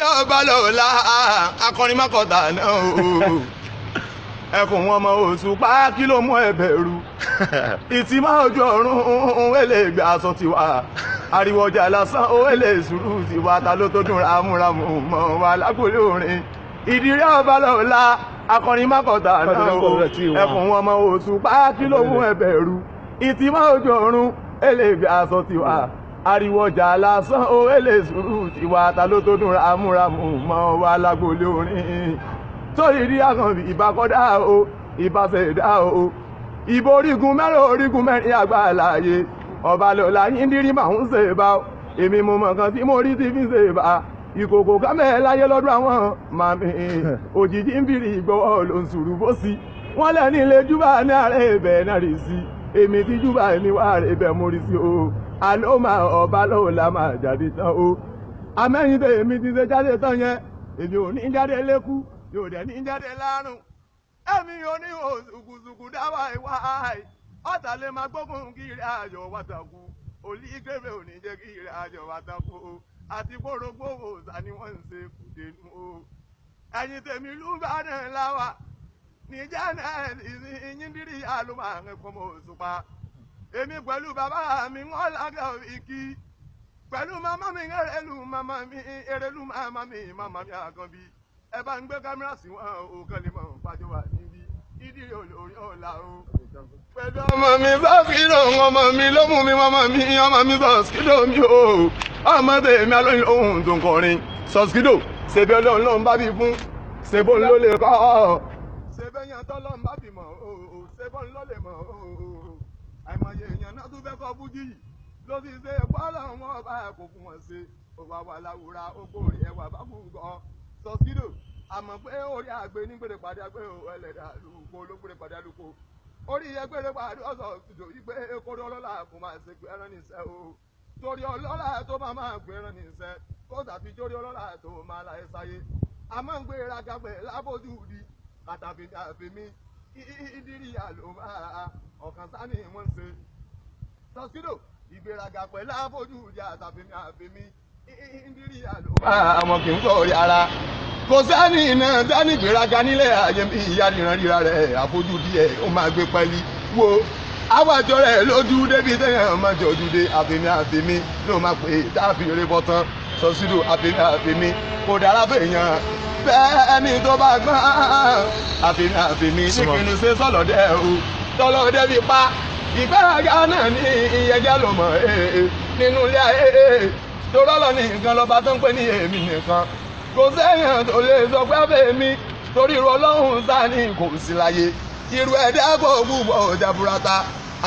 ọba lọ́la akọrin mákọ̀tà náà o. Ẹkùn wọn ọmọ Òṣùpá kí ló mú ẹ bẹ̀rù? Ìtì máa ojú ọ̀run èlé ìgbà aṣọ tiwa. Ariwo ọjà lásán ó èlé sùúrù tiwa ta ló tó dùn ramúramù mọ́ wa lágbólé orin. Ìdírí ọba lọ́la akọrin mákọ̀tà náà o. Ẹkùn wọn ọmọ Òṣùpá kí ló mú ẹ bẹ̀rù? Ìtì máa ojú ọ̀run èlé ìgbà aṣọ tiwa. Ariwo ọjà lásán ó èlé sùúrù tiwa ta ló tó dùn ramúramù mọ́ wa lágbólé orin. Torí rí àkànbí ìbákọ́dá o ìbáṣẹ̀dá o ìbò orígun mẹ́rin orígun mẹ́rin àgbàláyé ọba lọ́la yín dírí màá ń ṣe bá o èmi mo mọ̀ kan tí mo rí tí fi ń ṣe bá ìkòkò kámẹ́ láyé lọ́dún àwọn màmí òjijì ń bìrì ìgbọ́wọ́ ló ń sùrù bó sí wọ́n lẹ́ni ilé júbà ní ààrẹ ibẹ̀ náà rí sí èmi tí júbà èmi wà rẹ̀ ibẹ̀ mo rí sí o àló máa ọba lọ́la máa jáde tán o amẹ́yìn tẹ èmi ti ṣe jáde tán yẹn èmi ò ní jáde lẹ́kú yóò dẹ̀ ní jáde lárùn ẹ̀mí oníhò ṣùkùṣùkù dáwà ìwà àì ọ̀tà lè máa gbógun kiri ayọ̀ wàtàkù olíkèrè ò ní jẹ́ kiri ayọ̀ wàtàkù o àti gbórógbó òòsà ni wọ́n ń ṣe kùdénú o ẹ̀yin tèmi lùbàdàn láwà níjà náà ìyín dírí àlùmọ̀ àrùn kọ́mọ Òṣùpá èmi pẹ̀lú bàbá mi wọ́n lága ìkí pẹ̀lú màmá mi erelu màmá mi erelu màmá mi màmá mi àkànbí ẹ bá ń gbé kámẹ́rà sí wọn ò kàn lè mọ̀ pàjọ wà níbí ìdílé olórí ọ̀la o. Pẹ̀lú ọmọ mi sọ́ọ̀kìlò ọmọ mi ló mú mi ọmọ mi ọmọ mi sọ́ọ̀kìlò mi o ọmọ tèmi alóyún ohun tó ń kọrin sọ́ọ̀kìlò ṣèbí ọlọ́run ló ń bá bí fún ṣèbó ló lè kọ́ ṣèbí ẹyàn tọ́lọ́ ń bá bí mọ̀ o ṣèbó ló lè mọ̀ o àìmọye èèyàn náà tún fẹ́ kọ́ fújì yìí ló fi ṣe bọ́ọ̀lù àwọn ọba kò fún wọn ṣe òwà wà láwùrà ogbó ẹwà bá kú gan sọ́ọ̀kìlò àmọ́ pé orí àgbẹ̀ nígbèrè pàdé àgbẹ̀ ẹlẹ́dà lùkọ́ ológbèrè pàdé àlùkò orí ẹgbẹ́rẹ́ pàdé ọ̀sọ̀ ìdò yìí pé kórí ọlọ́lá kò máa ṣe pé ẹran nìṣẹ́ o torí ọlọ́lá tó máa máa gbé ẹran nìṣẹ́ kó tàbí jórí ọlọ́lá tó máa la ẹ sáyé àmọ́ ń gbé raga pẹ̀ lábójú di kàtàbí àfẹ́mí ìdírí àlò máa ọ̀kan sáni wọ́n ń ṣe sọ́sídò ìgbéraga pẹ̀ lábójú di àtàfẹ́mí àfẹ́mí ìdírí àlò máa àmọ́ kì í sọ̀rí ara kò sẹ́ni iná dání ìgbéraga nílẹ̀ ayé mi ìyá nìran ríra rẹ̀ àfojú díẹ̀ ó máa gbé pẹ́lí wo àwàjọ rẹ̀ lójú débi téèyàn máa jọ ojú dé àfẹ́mí àfẹ́mí ló máa pè é dáàfin eré bọ́tán sọ́sídò àfẹ́mí àfẹ́mí kò dára fèèyàn bẹ́ẹ̀ ni tó bá gbọ́n àfẹ́mí àfẹ́mí nípinnu ṣe sọ̀lọ́dẹ́ o tọ́lọ́dẹ́ fi pa ìgbéraga náà ní ìyẹn ló mọ̀ nínú ilé ayé tó rọ́lọ́ ní nǹkan lọ́ba tó ń pè ní èmi nìkan kò sẹ́yìn tó lè sọ pé àfẹ́mí torí irú ọlọ́run sáni kò sí láyé irú ẹ̀dá kò gbúgbọ̀ ọjà burata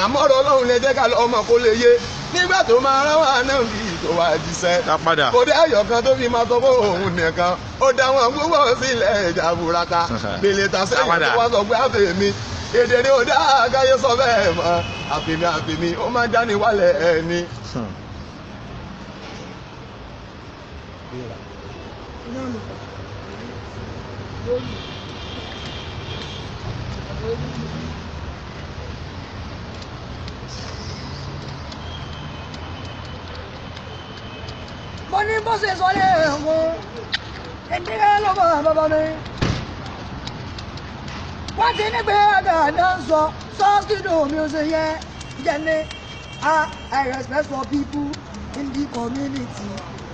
àmọ́ ọ̀rọ̀ ọlọ́run lè jẹ́ ká lọ ọmọ kó lè yé nígbà tó máa rán wà náà bí tó wà jíṣẹ́ kò dé ayọ̀ kan tó fi máa sọ fún òun nìkan ó dá wọn gbúgbọ̀ sílẹ̀ ẹ̀dá burata bèlè ta sẹ́yìn tó wá sọ pé àfẹ́mí èdè ni ó dá àgáyé sọ bẹ́ẹ̀ mọ́ àfẹ́mí àfẹ́mí ó máa ń jáni wálẹ̀ ẹni. Mo ní bó ṣe sọ lẹ́ẹ̀kan ìdílé ló bá bàbá mi. Wọ́n ti ní pé àgàdá ń sọ sọ́ọ́sìdò mi ò ṣe yẹ jẹ́ni. I respect for people in the community.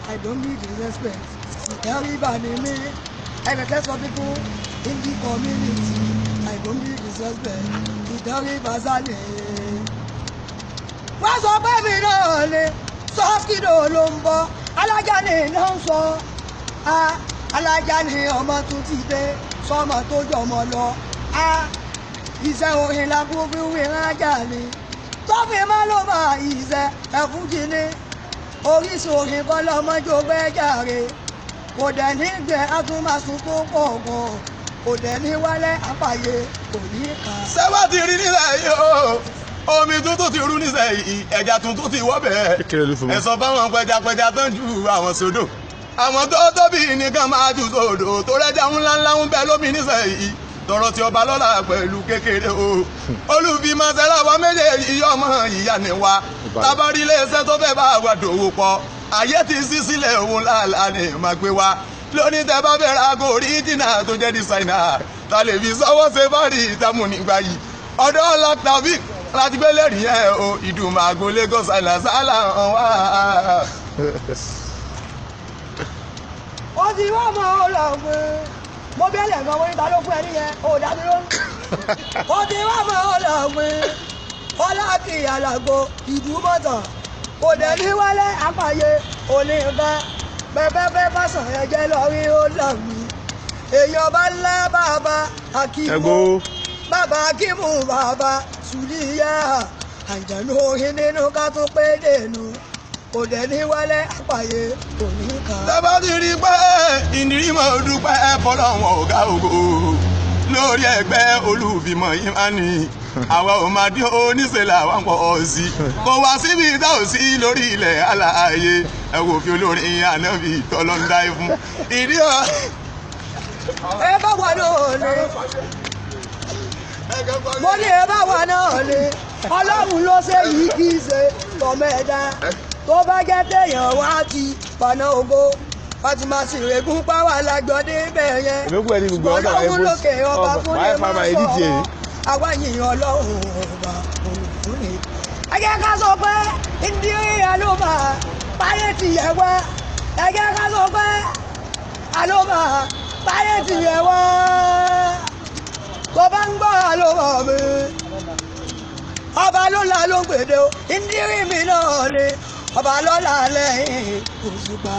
I don't need respect. Everybody me. I respect for people in the community. I don't need respect. Everybody. Wọ́n sọ pé mi náà ni sọ́ọ́sìdò ló ń bọ̀ alájà ni iná ń sọ alájà ni ọmọ tún ti dé sọmọ tó jọmọ lọ iṣẹ́ orin la kún fi wí rájà ni tọ́fì má ló máa iṣẹ́ ẹ̀fúnjì ni orísun orin kọ́ lọ́mọjọ́ gbẹ́jàre kò dẹ̀ ní gbẹ atúmọ̀sùn tó pọ̀ gan kò dẹ̀ ní wálẹ̀ àpàyè kò ní kà. Sẹ́wà ti rí nílẹ̀ yìí o omi tuntun ti rú nísẹ̀yìí ẹja tuntun ti wọ́ bẹ́ẹ̀ ẹ̀sọ́ báwọn pẹjapẹja tán ju àwọn sódò àwọn tó tóbi nìkan máa jù sódò tó rẹ́jà ńlá ńlá ń bẹ lómi nísẹ̀yìí tọrọ tí ọba lọ́la pẹ̀lú kékeré o olùfimọ̀ sẹ́lá wa méjèèjì ọmọ ìyá ni wa tábàrí iléeṣẹ́ tó fẹ́ bá wa dòwò pọ̀ ayé ti ṣí sílẹ̀ òun làálàá ni màá gbé wa Lóní tẹ bá fẹ́ ra aago oríjìnà tó jẹ́ dísáínà ta lè fi sọ́wọ́ ṣe bá rí ìtàmù nígbà yìí. Ọ̀dọ́ Ọlá Tàbí láti gbé lẹ́rìí yẹn o, Ìdùmàgò Lagos Island sálà hàn wá. Ó ti wá mọ́ ọ lọ pé mo bí ẹlẹ́gbọ́n mo ní ta ló fún ẹ níyẹn ò dá mi lóhùn. Ó ti wá mọ́ ọ lọ pé Ọlákì Àlàgbò Ìdúmọ̀tàn kò dẹ̀ ní wálé àpàyè òní nǹkan pẹ́pẹ́pẹ́ fásán ẹ̀jẹ̀ lọ́rí ó lọ mí. Èèyàn bá ńlá bàbá Akímù bàbá Akímù bàbá Sùlíyà àjànú orin nínú ká tún pé dènù kò dẹ̀ ní wálé àpàyè òní kan. Tẹ́bá ti rí pé ìnírímọ̀ dúpẹ́ fọlọ́wọ́n ọ̀gá ògo lórí ẹgbẹ́ olùbímọ yìí máa ní àwa ò máa dín oníṣẹ́ làwọn pọ̀ sí kò wá síbi tá ò sí lórí ilẹ̀ alààyè ẹ wò fi olórin ànábì tọ́lọ́ńdá fún ìdí ọ̀. Ẹ bá wà náà ni mo ní ẹ bá wà náà ni Ọlọ́run ló ṣe yìí kì í ṣe tọmọ ẹ̀dá tó bá jẹ́ téèyàn wá ti paná ògo Fatima Sìrègùn páwà lájọ débẹ̀ yẹn. Ọlọ́run lókè ọba fún ní máa sọ̀rọ̀ àwa yìnyín Ọlọ́run ọba olùfúnni. Ẹ jẹ́ ká sọ pé Indira ló máa páyé tìyẹ̀ wá. Ẹ jẹ́ ká sọ pé àló máa páyé tìyẹ̀ wá. Tó bá ń gbọ́ àló mọ̀ mi. Ọba ló la ló ń gbèdé o, Indira mi náà ni ọba lọ́la lẹ́yìn Òṣùpá.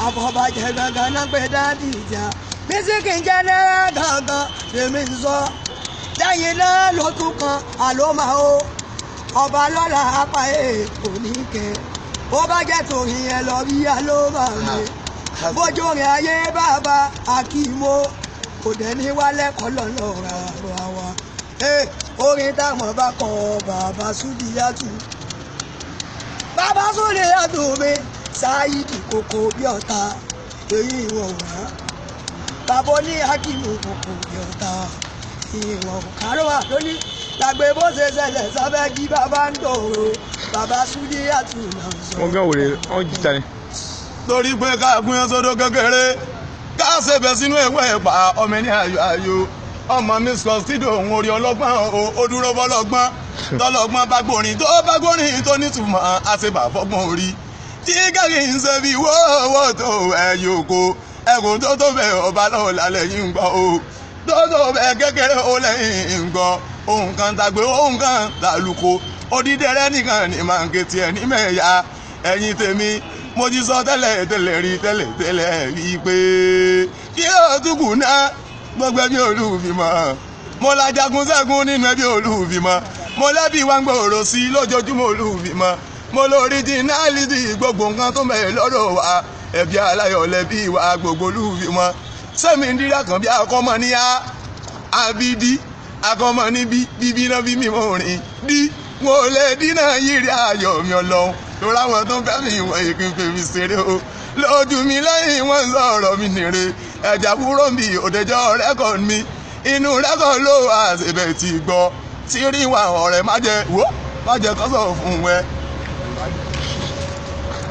Àfọ̀bàjẹ́ gangan náà pé dáàdì ìjà. Mísíkì ń jẹ́ náírà gangan lèmi ń sọ. Lẹ́yìn náà ló tún kan àlómà o. Ọba lọ́la apá oníkẹ́. Ó bá jẹ́ tòun yẹn lọ rí àlómà mi. Bójú rẹ̀ ayé bàbá Akímo. Kò dẹ̀ ní wálẹ̀ kọ́ lọ́nà ra wa. Orin táwọn bá kọ bàbá Súdíyàtù. Bàbá Súdíyàtù mi. Sáyidì kòkó bí ọ̀tá èyí ìwọ̀n wá. Bàbá ní Akímo kòkó bí ọ̀tá èyí ìwọ̀n kárọ̀wà lóní. Làgbé bó ṣe ṣẹlẹ̀ sábẹ́ kí bàbá ń dòrò. Bàbá Súdíyàtù náà sọ. Wọ́n gán wèrè wọ́n jìtá ni. Torí pé ká gúnyán sódó kékeré ká ṣèbẹ̀ sínú ẹ̀wọ̀n ẹ̀pà ọmọ ẹni ayò ayò ọmọ mi sọ sídò òun orí ọlọ́gbọ́n o ó dúró bọ́lọ́gbọ́n tọ́lọ́gbọ́n bá gbórin tó bá gbórin tó nítumọ̀ àṣebà fọ́gbọ́n orí tí kẹ́kì ń ṣe bí wọ́ọ̀wọ́ tó ẹ̀yìn oko ẹ̀kún tó tó bẹ̀ ọba lọ́wọ́ lálẹ́ yìí ń gbọ́ o tó tó bẹ̀ kékeré ó lẹ́yìn ń gbọ́ ohun kan tàgbé ohun kan tàlùkò odídẹrẹ́ nìkan ní màá ń ké tiẹ̀ ní mẹ́ẹ̀yà ẹ̀yìn tèmi mo ti sọ tẹ́lẹ̀ tẹ́lẹ̀ rí tẹ́lẹ̀ tẹ́lẹ̀ rí pé kí ó túkù náà gbogbo ẹbí olùfìmọ̀ mo la jagun ṣẹ́gun nínú ẹbí olùfìmọ̀ mo lẹ́bí wa ń gbòòrò sí lójoojúmọ́ olùfìmọ̀ mo lórí ti náàlìdì gbogbo nǹkan tó mẹ́rin lọ́dọ̀ wa ẹbí aláyọ̀ lẹ́bí wa gbogbo olùfìmọ̀ sẹ́mi ń dírà kan bí akọ́mọ ní a abidi akọ́mọ ní bí bíbí náà bí mímọ́ rìn dí mo lè dínà yírí ayọ̀ mi ọlọ́run lórí àwọn tó ń fẹ́ mi ìwọ̀n èkì ń fèmí ṣeré o lójú mi lẹ́yìn wọ́n ń sọ̀rọ̀ mi nìre ẹ̀jà kúrò mi òdejọ́ rẹ́kọ̀d mi inú rẹ́kọ̀d ló wà ṣẹ̀bẹ̀ tí gbọ́ tí rí wa ọ̀rẹ́ má jẹ wò má jẹ kọ́sọ̀ fún ẹ